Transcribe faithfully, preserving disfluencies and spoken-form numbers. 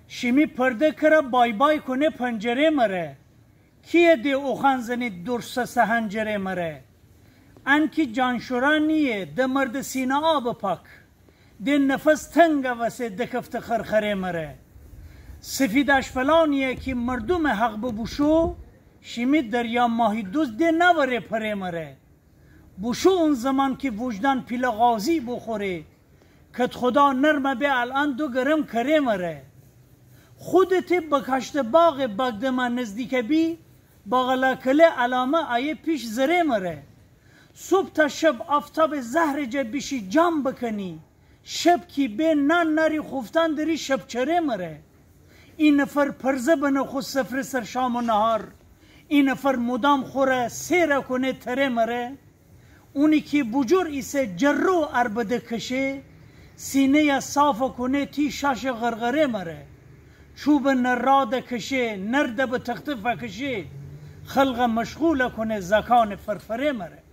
شیمی پرده کره بای بای کونه پنجره مره. کیه ده اوخان زنی درسه سه هنجره مره؟ انکی جانشورا نیه، ده مرد سینه آب پاک، ده نفس تنگ وسه دکفته خرخره مره. سفید اشفلانیه کی مردم حق ببوشو، شیمی دریا ماهی دوز ده نوره پره مره. بوشو اون زمان کی وجدان پیله غازی بخوره، کدخدا نرمه به الان دو گرم کره مره. خودتی بکاشته باغ بگدما نزدیک بی، باغلا کله علامه آیه پیش زره مره. صبح تا شب آفتاب زهر جه بیشی جام بکنی، شب کی به نان ناری خوفتان دری شب چره مره. این نفر پرزه بنه خو سفره سر شام و نهار، این نفر مدام خوره سیره کنه تره مره. اونی کی بوجور ایسه جرو اربده کشه، سینه‌یه صاف کونه تی شاش غرغره مره. چوب نراد کشه، نرد به تخته فکشه، خلق مشغول کونه زاکان فرفره مره.